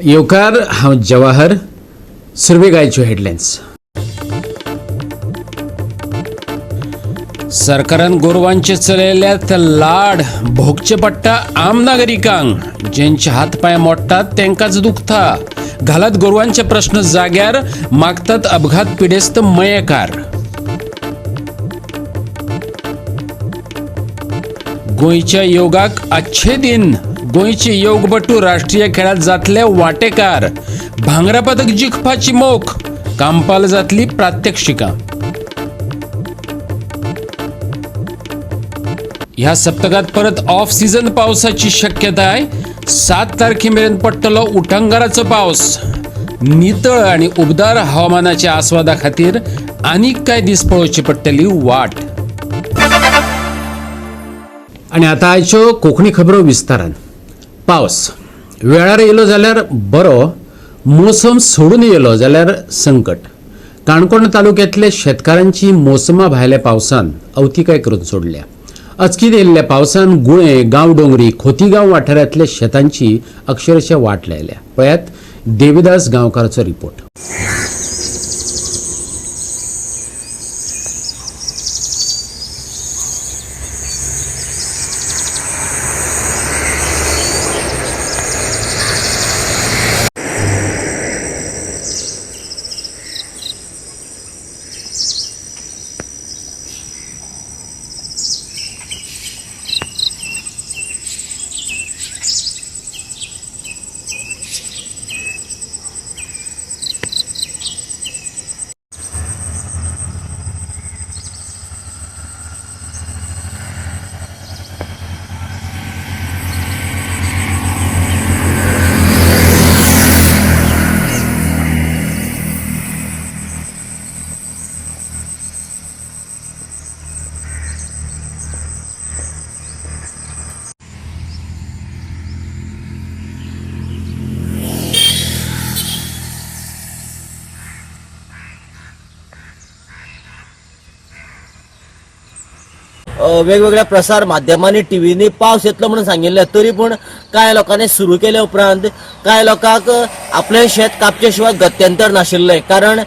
येवकार, हांव जवाहर. सुरवेक आयच्यो हेडलायन्स. सरकारान गोरवांचे चलयल्यात लाड, भोगचे पडटा आम नागरिकांक. ज्यांचे हात पांय मोडटात तांकांच दुखता. घालात गोरवांचे प्रश्न जाग्यार, मागतात अपघात पिडेस्त मयेकार. गोंयच्या योगाक अच्छे दिन, गोंयचे योगपटू राष्ट्रीय खेळात जातले वांटेकार. भांगरा पदक जिखपाची मोख, कांपाल जातली प्रात्यक्षिकां. ह्या सप्तकात परत ऑफ सीझन पावसाची शक्यताय. 7 तारखे मेरेन पडटलो उटंगाराचो पावस. नितळ आणि उबदार हवामानाच्या आस्वादा खातीर आनीक काय दीस पळोवची पडटली वाट. आणि आता आयच्यो कोंकणी खबरो विस्तारान. पावस वेळार येयलो जाल्यार बरो, मोसम सोडून येयलो जाल्यार संकट. काणकोण तालुक्यांतले शेतकारांची मोसमा भायल्या पावसान अवतिकाय करून सोडल्या. अचकीत येयल्ल्या पावसान गुळे, गांवडोंगरी, खोतीगांव वाठारांतल्या शेतांची अक्षरशः वाट लायल्या. पळयात देविदास गांवकाराचो रिपोर्ट. वेगवेगळ्या प्रसार माध्यमांनी टिव्हींनी पावस येतलो म्हणून सांगिल्लें, तरी पूण कांय लोकांनी सुरू केले उपरांत कांय लोकांक आपलें शेत कापचे शिवाय गत्यंतर नाशिल्लें. कारण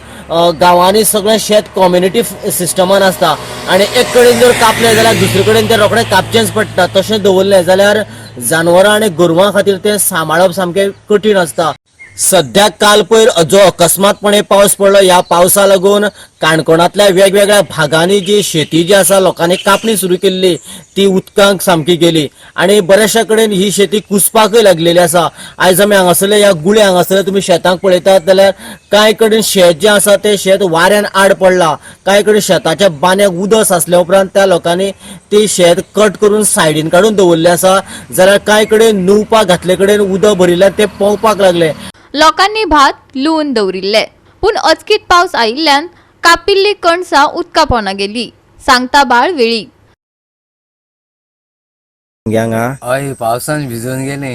गांवांनी सगळें शेत कम्युनिटी सिस्टमान आसता आनी एक कडेन जर कापलें जाल्यार दुसरे कडेन तें रोखडें कापचेंच पडटा. तशें दवरलें जाल्यार जानवरां आनी गोरवां खातीर तें सांबाळप सामकें कठीण आसता. सध्या काल पयर जो अकस्मातपणे पावस पडलो, ह्या पावसा लागून काणकोणांतल्या वेगवेगळ्या भागांनी जी शेती जी आसा लोकांनी कापणी सुरू केल्ली ती उदकांक सामकी गेली आनी बऱ्याचशा कडेन ही शेती कुसपाकय लागलेली आसा. आयज आमी हांगासरले ह्या गुळे हांगासरले तुमी शेतांक पळयतात जाल्यार कांय कडेन शेत जें आसा तें शेत वाऱ्यान आड पडलां, कांय कडेन शेताच्या बांद्याक उदक साचल्या उपरांत त्या लोकांनी ती शेत कट करून सायडीन काडून दवरलें आसा, जाल्यार कांय कडेन नुवपाक घातले कडेन उदक भरिल्ल्यान तें पोंवपाक लागलें. लोकांनी भात लुवून दवरिल्ले, पूण अचकीत पावस आयिल्ल्यान कापिल्ली कणसां उदका पोंदा गेली, सांगता बाळ वेळी. हांगा हय, पावसान भिजून गेले.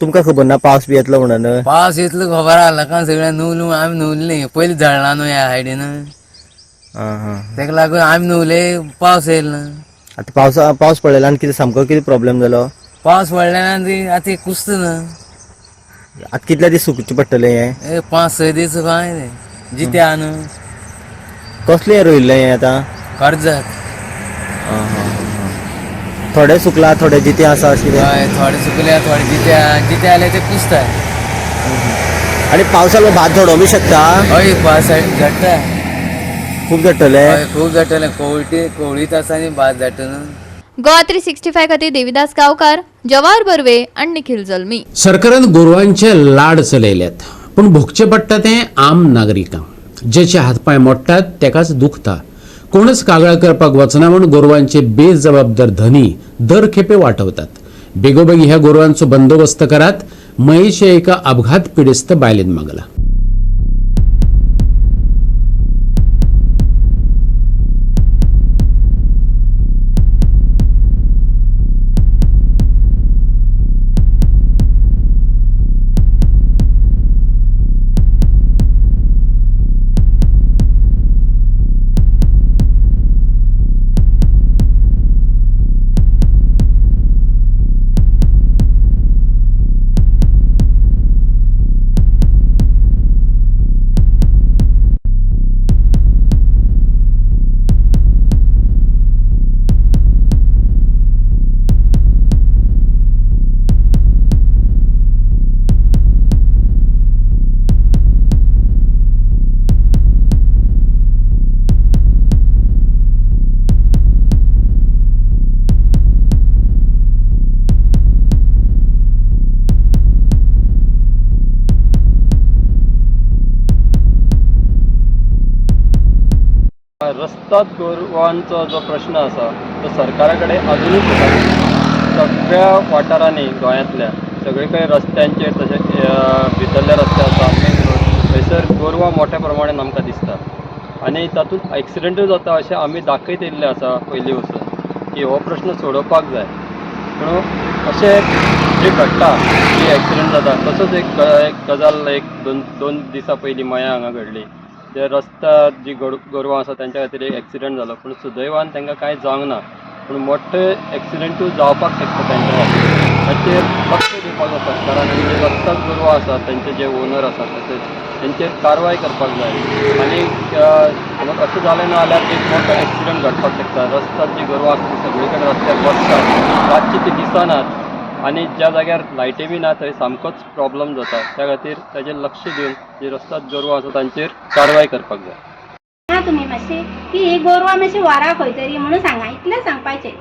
तुमकां खबर ना पावस बी येतलो म्हणून? पावस येतलो खबर आहा लोकांक, सगळ्यांक नुवलू आमी नुवल्ली पयलीं झडला न्हू ह्या सायडीन, तेका लागून आमी नुवले, पावस येयलो ना. आतां पावसा पावस पडलेला आनी कितें सामको कितें प्रॉब्लेम जालो? पावस पडल्यान ती आतां कुसता ना. आतां कितले दीस सुकचे पडटलें हें? ए 5-6 दीस काय ते जिते आहा न्हू. कसलें रोयिल्लें हें आतां? कर्जात. थोडे सुकला, थोडे जिते आसा अशें कितें? हय, थोडे सुकले, थोडे जिते आहा, जिते आले ते कुसता. आनी पावसाक भात झडोवंक बी शकता? हय, पावस झडटा. खूब झडटलें? हय, खूब झडटलें. कोवटी कोवळीत आसा आनी भात झडटा न्हू. गोवा 365 खातीर देविदास गांवकार, जवाहर बर्वे आनी निखिल जल्मी. सरकारान गोरवांचे लाड चलयल्यात, पूण भोगचें पडटा तें आम नागरिकांक. जेचे हातपांय मोडटात तेकाच दुखता. कोणच कागाळ करपाक वचना म्हूण गोरवांचे बेजबाबदार धनी दर खेपे वाटवतात. बेगोबेग ह्या गोरवांचो बंदोबस्त करात, मयेच्या एका अपघात पिडेस्त बायलेन मागला. रस्ताद गोरवांचो जो प्रश्न आसा तो सरकारा कडेन अजुनूय सगळ्या वाठारांनी गोंयांतल्या सगळे कडेन रस्त्यांचेर तशेंच भितरले रस्ते आसा, मेन रोड, थंयसर गोरवां मोठ्या प्रमाणान आमकां दिसता आनी तातूंत एक्सिडंटूय जाता अशें आमी दाखयत येयल्लें आसा पयलीं वचून की हो प्रश्न सोडोवपाक जाय. पूण अशें जे घडटा की एक्सिडंट जाता, तसोच एक गजाल एक दोन दिसां पयलीं मया हांगा घडली. जे रस्त्यार जी गोरवां आसा तेंच्या खातीर एक एक्सिडंट जालो, पूण सुदैवान तांकां कांय जावंक ना, पूण मोठे एक्सिडंटूय जावपाक शकता तेंच्या खातीर. ताचेर लक्ष दिवपाक जाय सरकारान आनी जे रस्ताद गोरवां आसा तेंचे जे ओनर आसा तशेंच तेंचेर कारवाय करपाक जाय. आनी समज अशें जालें ना जाल्यार एक मोठो एक्सिडंट घडपाक शकता. रस्त्यार जी गोरवां आसा ती सगळे कडेन रस्त्यार बसतात, रातची ती दिसनात आनी ज्या जाग्यार लायटी बी ना थंय सामकोच प्रॉब्लम जाता. त्या खातीर ताजेर लक्ष दिवन जी रस्ताद गोरवां आसा तांचेर कारवाय करपाक जाय. सांगा तुमी मातशी की ही गोरवां मातशी व्हरा खंय तरी म्हणून सांगा, इतलें सांगपाचें.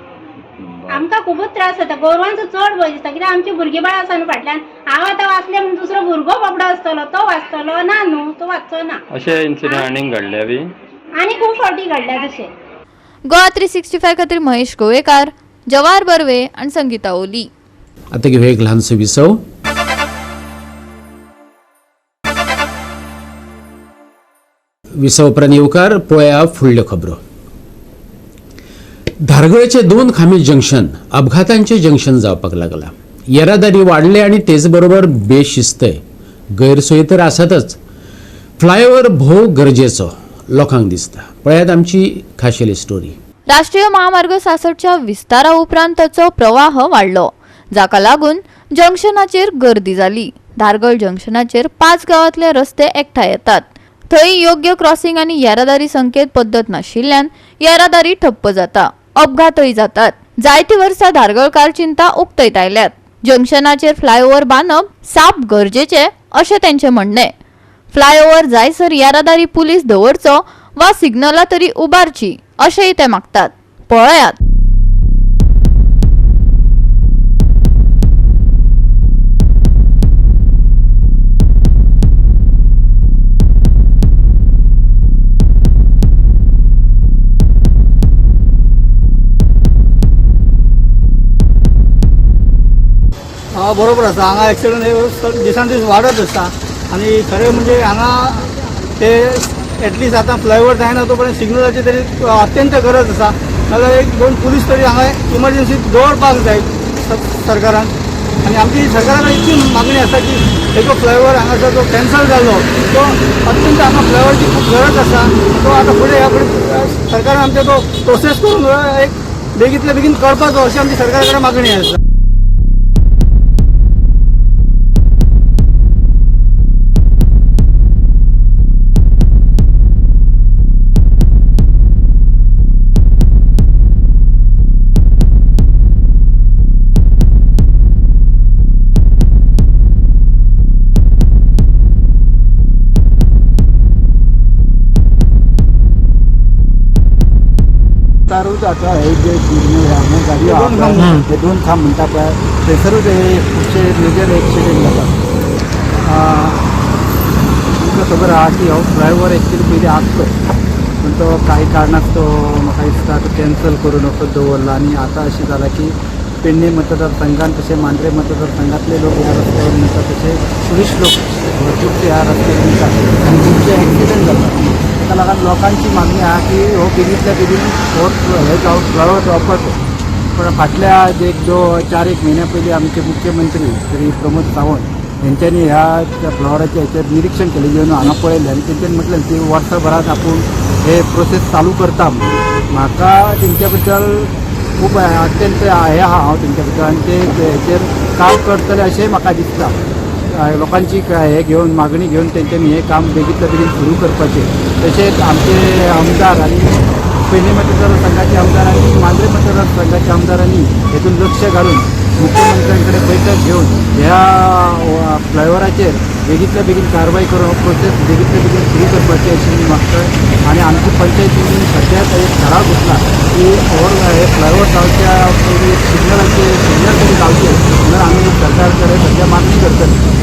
आमकां खुबूच त्रास जाता, गोरवांचो चड भंय दिसता, कित्याक आमची भुरगीं बाळां आसा न्हू फाटल्यान. हांव आतां वाचलें म्हणून दुसरो भुरगो बाबडो आसतलो तो वाचतलो ना न्हू, तो वाचचो ना. अशे इन्सिडंट आनीक घडल्या बी आनी खूब फावटी घडल्या तशें. गोवा 365 खातीर महेश गोवेकार, जवाहर बर्वे आनी संगीता ओली. आता घेवया एक ल्हानसो विसव. विसव उपरांत येवकार पळया फुडल्यो खबरो. धारगळचे दोन खांबी जंक्शन अपघातांचे जंक्शन जावपाक लागला. येरादारी वाडले आनी तेच बरोबर बेशिस्तय, गैरसोयी तर आसातच. फ्लायओव्हर भोव गरजेचो लोकांक दिसता. पळयात आमची खाशेली स्टोरी. राष्ट्रीय महामार्ग 66च्या विस्तारा उपरांत ताचो प्रवाह वाडलो, जाका लागून जंक्शनाचेर गर्दी जाली. धारगळ जंक्शनाचेर 5 गांवांतले रस्ते एकठांय येतात. थंय योग्य क्रॉसिंग आनी येरादारी संकेत पद्दत नाशिल्ल्यान येरादारी ठप्प जाता, अपघातय जातात. जायतीं वर्सां धारगळकार चिंता उक्तयत आयल्यात. जंक्शनाचेर फ्लायओव्हर बांदप साप गरजेचें अशें तेंचें म्हणणें. फ्लायओव्हर जायसर येरादारी पुलीस दवरचो वा सिग्नलां तरी उबारची अशेंय ते मागतात. पळयात. हा बरोबर आसा. हांगा एक्सिडंट हे दिसान दीस वाडत आसा आनी खरें म्हणजे हांगा ते एटलिस्ट आतां फ्लायओवर जायना तो पर्यंत सिग्नलाची तरी अत्यंत गरज आसा. नाजाल्यार एक दोन पुलीस तरी हांगा इमर्जन्सी दवरपाक जाय सरकारान. आनी आमची सरकारा कडेन इतली मागणी आसा की एक फ्लायओवर हांगासर जो कॅन्सल जालो तो अत्यंत हांगा फ्लायओवरची खूब गरज आसा. तो आतां फुडें ह्या फुडें सरकारान आमचो तो प्रोसेस करून एक बेगींतल्या बेगीन करपाचो अशी आमची सरकारा कडेन मागणी आसा. तारूच आता हे जे सिग्नल हांगा गाडयो आहा पळय, हे दोन खांब म्हणटा पळय थंयसरूच हे खुबशे मेजर एक्सिडंट जाता. तुमकां खबर आहा की हो फ्लायओवर एक्चुली पयलीं आसलो, पूण तो कांय कारणास्तव म्हाका दिसता तो कॅन्सल करून असो दवरला. आनी आतां अशें जालां की पेडणे मतदारसंघात तशें मांद्रे मतदारसंघातले लोक ह्या रस्त्यावर वयता, तशें टुरिस्ट लोक भरपूर ह्या रस्त्यार वयता आनी खुबशे एक्सिडंट जाता. ताका लागून लोकांची मागणी आहा की हो बेगींतल्या बेगीन हो हे फ्लायओवर जावपाचो. पण फाटल्या एक 4-1 म्हयन्या पयलीं आमचे मुख्यमंत्री श्री प्रमोद सावंत हेंच्यांनी ह्या फ्लायओवराचें हेचेर निरिक्षण केलें, येवन हांगा पळयलें आनी तेंच्यांनी म्हटलें की वर्सभरात आपूण हे प्रोसेस चालू करता म्हणून. म्हाका तेंच्या बद्दल खूब अत्यंत हे आहा हांव तेंच्या बद्दल आनी ते हेचेर काम करतले अशेंय म्हाका दिसता. लोकांची हे घेवन मागणी घेवन तेंच्यांनी हें काम बेगींतल्या बेगीन सुरू करपाचें. तशेंच आमचे आमदार आनी पेडणे मतदारसंघाचे आमदार आनी मांद्रे मतदारसंघाच्या आमदारांनी हेतून लक्ष घालून मुख्यमंत्र्यां कडेन बैठक घेवन ह्या फ्लायओवराचेर बेगींतल्या बेगीन कारवाय करून प्रोसेस बेगींतल्या बेगीन सुरू करपाची अशी मी मागता. आनी आमची पंचायतीन सद्याक एक ठराव घेतला की हे फ्लायओवर जावच्या पयलीं एक सिग्नलाचे सिग्नल तरी जावचे म्हणून आमी सरकार कडेन सद्या मागणी करतले.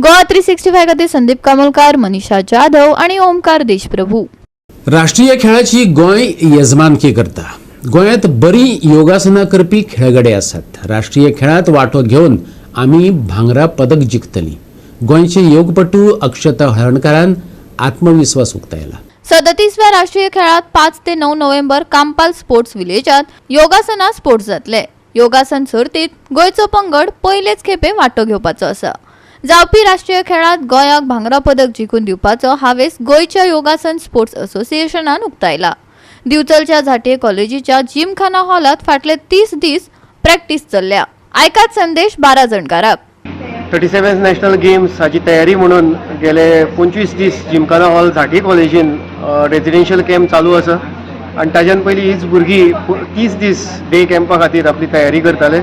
गोवा 365 खातीर संदीप कामोलकार, मनीषा जाधव आनी ओमकार देशप्रभू. राष्ट्रीय खेळाची गोंय येजमानकी करता. गोंयांत बरी योगासनां करपी खेळगडे आसात. राष्ट्रीय खेळांत वांटो घेवन आमी भांगरा पदक जिखतली. गोंयचे योगपटू अक्षता हळर्णकारान आत्मविस्वास उक्तायला. 37व्या राष्ट्रीय खेळात 5 ते 9 नोव्हेंबर कांपाल स्पोर्ट्स विलेजात योगासना स्पोर्ट्स जातले. योगासन सर्तीत गोंयचो पंगड पयलेच खेपे वांटो घेवपाचो आसा. जावपी राष्ट्रीय खेळात गोंयाक भांगरा पदक जिखून दिवपाचो हावेस गोंयच्या योगासन स्पोर्ट्स असोसिएशनान उक्तायला. दिवचलच्या झांटये कॉलेजीच्या जिमखाना हॉलात फाटले 30 दीस प्रॅक्टीस चल्ल्या. आयकात संदेश 12 जणकाराक. 37 नॅशनल गेम्स हाची तयारी म्हणून गेले 25 दीस जिमखाना हॉल झांटये कॉलेजीन रेजिडेन्शियल कॅम्प चालू आसा आनी ताज्यान पयलीं हीच भुरगीं 30 दीस डे कॅम्पा खातीर आपली तयारी करताले.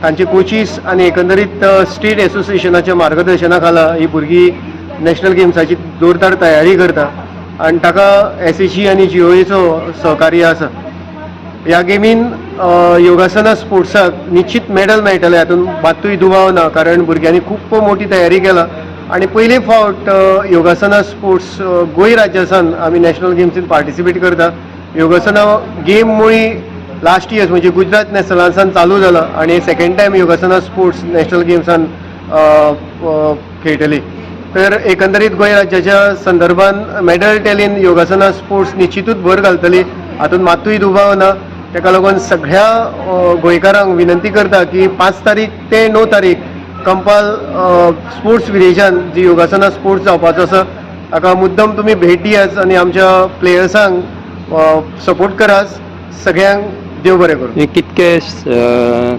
तांचे कोचीस आनी एकंदरीत स्टेट एसोसिएशनाच्या मार्गदर्शना खाला ही भुरगीं नॅशनल गेम्साची जोरदार तयारी करता आनी ताका एसएजी आनी जीओएचो सहकार्य आसा. ह्या गेमीन योगासना स्पोर्ट्साक निश्चित मेडल मेळटलें हातूंत मात्तूय दुबाव ना, कारण भुरग्यांनी खूब मोठी तयारी केला आनी पयले फावट योगासना स्पोर्ट्स गोंय राज्यासान आमी नॅशनल गेम्सीन पार्टिसिपेट करता. योगासना गेम मुळी लास्ट इयर्स म्हणजे गुजरात नॅशनलासान चालू जाला आनी सेकंड टायम योगासना स्पोर्ट्स नॅशनल गेम्सान खेळटली. तर एकंदरीत गोंय राज्याच्या संदर्भान मेडल टॅलीन योगासना स्पोर्ट्स निश्चितूच भर घालतली हातूंत मात्तूय दुबाव ना. ताका लागून सगळ्या गोंयकारांक विनंती करता की 5 तारीख ते 9 तारीख कंपाल स्पोर्ट्स विलेजान जी योगासना स्पोर्ट्स जावपाचो आसा ताका मुद्दम तुमी भेट दियात आनी आमच्या प्लेयर्सांक सपोर्ट करात. सगळ्यांक देव बरें करूं. कितके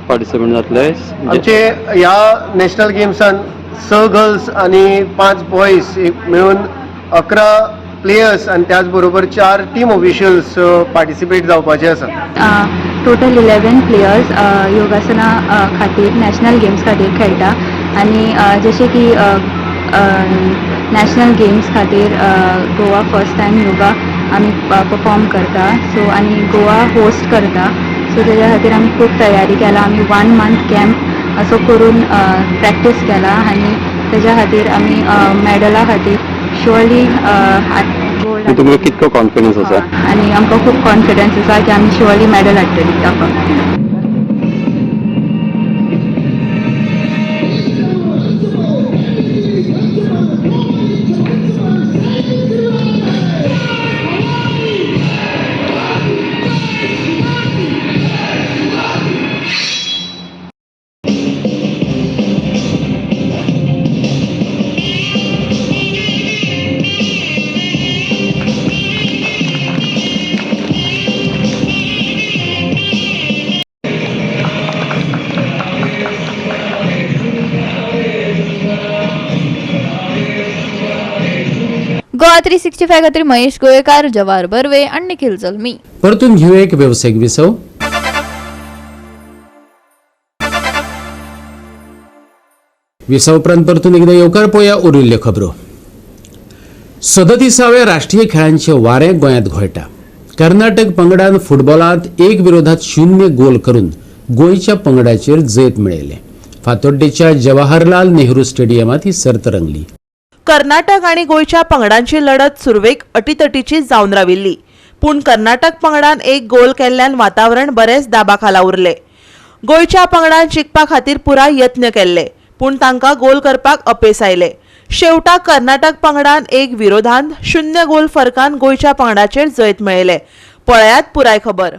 पार्टिसिपंट जातले? आमचे ह्या नॅशनल गेम्सान 6 गर्ल्स आनी 5 बॉयज मेळून 11 प्लेयर्स आनी त्याच बरोबर 4 टीम ऑफिशियल्स पार्टिसिपेट जावपाचे आसा. टोटल 11 प्लेयर्स योगासना खातीर नॅशनल गेम्स खातीर खेळटा आनी जशें की नॅशनल गेम्स खातीर गोवा फर्स्ट टायम योगा आमी परफॉर्म करता. सो आनी गोवा होस्ट करता, सो तेज्या खातीर आमी खूब तयारी केला. आमी 1 मंथ कॅम्प असो करून प्रॅक्टीस केला आनी तेज्या खातीर आमी मॅडला खातीर शुअरली गोल्ड. तुमकां कितको कॉन्फिडन्स आसा? आनी आमकां खूब कॉन्फिडन्स आसा की आमी शुअरली मॅडल हाडटली ताका. गोवा 365 खातीर महेश गोवेकार, जवाहर बर्वे आनी निखिल जल्मी. परतून घेवया एक वेवसायीक विसव. विसव उपरांत परतून एकदा येवकार. पळोवया उरिल्ल्यो खबरो. 37व्या राष्ट्रीय खेळांचे वारें गोंयांत घोळटा. कर्नाटक पंगडान फुटबॉलांत 1-0 गोल करून गोंयच्या पंगडाचेर जैत मेळयलें. फातोड्डेच्या जवाहरलाल नेहरू स्टेडियमांत ही सर्त रंगली. कर्नाटक आनी गोंयच्या पंगडांची लढत सुरवेक अटीतटीची जावन राविल्ली, पूण कर्नाटक पंगडान 1 गोल केल्ल्यान वातावरण बरेंच दाबाखाला उरले. गोंयच्या पंगडान जिखपा खातीर पुराय यत्न केल्ले, पूण तांकां गोल करपाक अपेस आयले. शेवटाक कर्नाटक पंगडान 1-0 गोल फरकान गोंयच्या पंगडाचेर जैत मेळयले. पळयात पुराय खबर.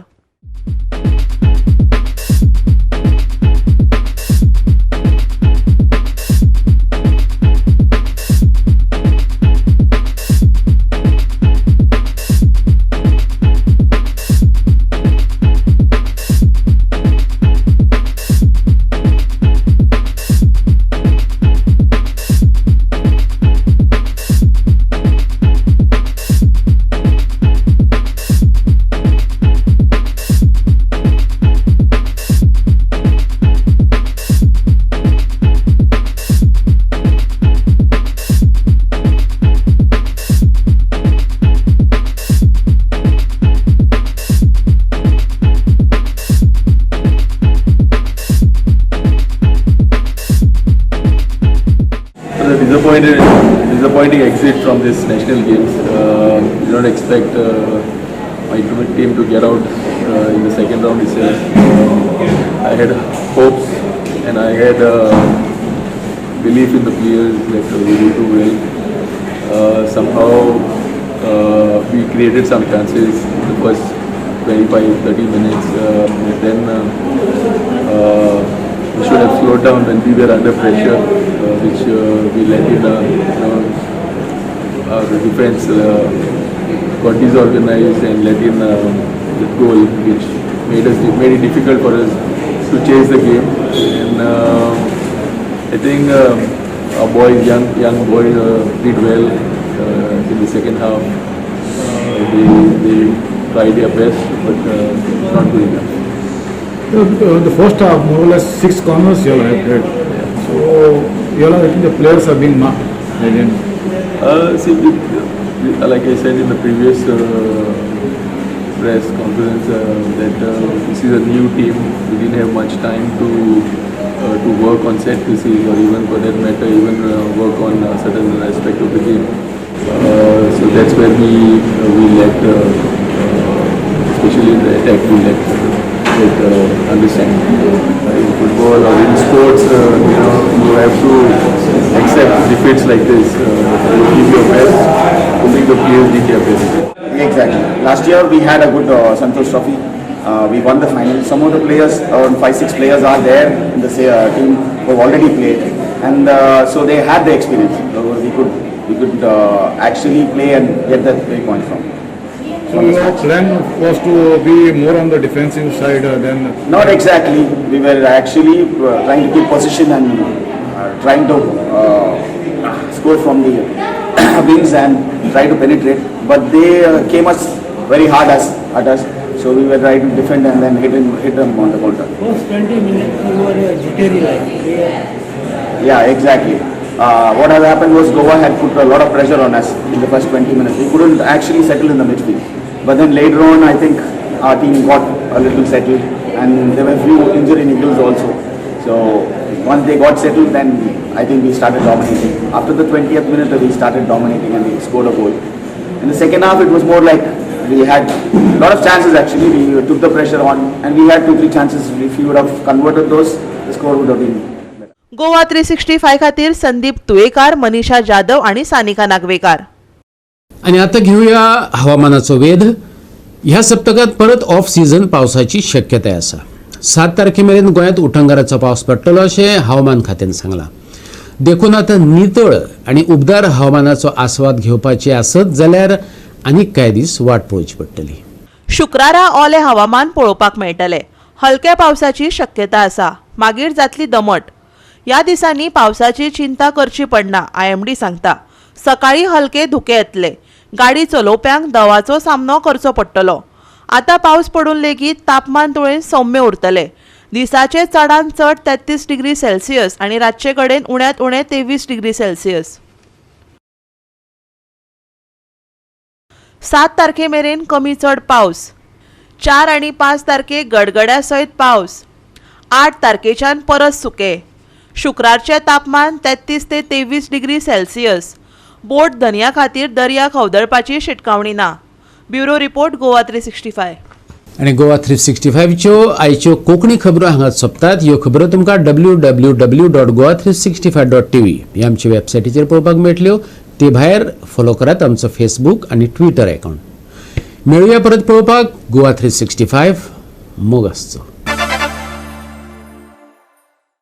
Disappointing exit from this national games. You don't expect my team to get out in the second round itself. I had hopes and I had belief in the players that we will do well. Somehow we created some chances in the first 25, 30 minutes. Then we should have slowed down when we were under pressure, which we let in. Our defense got disorganized and let in the goal, which made it difficult for us to chase the game. And I think our boys, young boys, did well in the second half. They tried their best, but it's not good enough. The first half, more or less six corners you all have played. So, you all, I think the players have been marked. They didn't. See, like I said in the previous press conference, that this is a new team. We didn't have much time to work on set pieces, or even for that matter, even work on a certain aspect of the game. So that's where we lacked, especially in the attack, we lacked that understanding. In football or in sports, you have to accept defeats like this. You give your best. I think the players did their best. Exactly. Last year we had a good Santosh Trophy. We won the final. Some of the players, around 5, 6 players are there in the team who have already played, and so they had the experience. So we could actually play and get that 3 points from So from this your match. Plan was to be more on the defensive side than. Not exactly. We were actually trying to keep position and trying to score from the wings and try to penetrate. But they came us very hard as at us. So we were trying to defend and then hit them on the counter. First 20 minutes you were jittery like. Yeah, exactly. What had happened was Goa had put a lot of pressure on us in the first 20 minutes. We couldn't actually settle in the midfield. But then later on, I think our team got a little settled and there were few injury niggles also. So once they got settled, then I think we started dominating. After the 20th minute, we started dominating and we scored a goal. In the second half, it was more like we had a lot of chances actually. We took the pressure on and we had two, three chances. If we would have converted those, the score would have been Goa 365 खातीर संदीप तुयेकार, मनीषा जाधव आणि सानिका नागवेकार. आणि आता घेऊया हवामानाचो वेध. ह्या सप्तकात परत of season पावसाची शक्यताय आसा. 7 तारखे मेरेन गोंयांत उटंगाराचो पावस पडटलो अशें हवामान खात्यान सांगलां. देखून आतां नितळ आनी उबदार हवामानाचो आस्वाद घेवपाचे आसत जाल्यार आनीक कांय दीस वाट पळोवची पडटली. शुक्रारा ओले हवामान पळोवपाक मेळटले. हलक्या पावसाची शक्यता आसा. मागीर जातली दमट. ह्या दिसांनी पावसाची चिंता करची पडना, आयएमडी सांगता. सकाळी हलके धुके येतले. गाडी चलोवप्यांक दवाचो सामनो करचो पडटलो. आतां पावस पडून लेगीत तापमान तुळेन सौम्य उरतले. दिसाचे चडांत चड 33 डिग्री सेल्सियस आनी रातचे कडेन उण्यांत उणें 23 डिग्री सेल्सियस. 7 तारखे मेरेन कमी चड पावस. 4 आनी 5 तारखेक गडगड्या सयत पावस. 8 तारखेच्यान परत सुके. शुक्रारचें तापमान 33 ते 23 डिग्री सेल्सियस. बोट धनया खातीर दर्या खवदळपाची शिटकावणी ना. Bureau report, Goa 365. आनी गोवा 365च्यो आयच्यो कोंकणी खबरो हांगा सोंपतात. ह्यो खबरो तुमकां www.goa365.tv ह्या आमच्या वेबसायटीचेर पळोवपाक मेळटल्यो. ते भायर फॉलो करात आमचो फेसबूक आनी ट्विटर अकावंट. मेळुया परत पळोवपाक गोवा 365. मोग आसचो.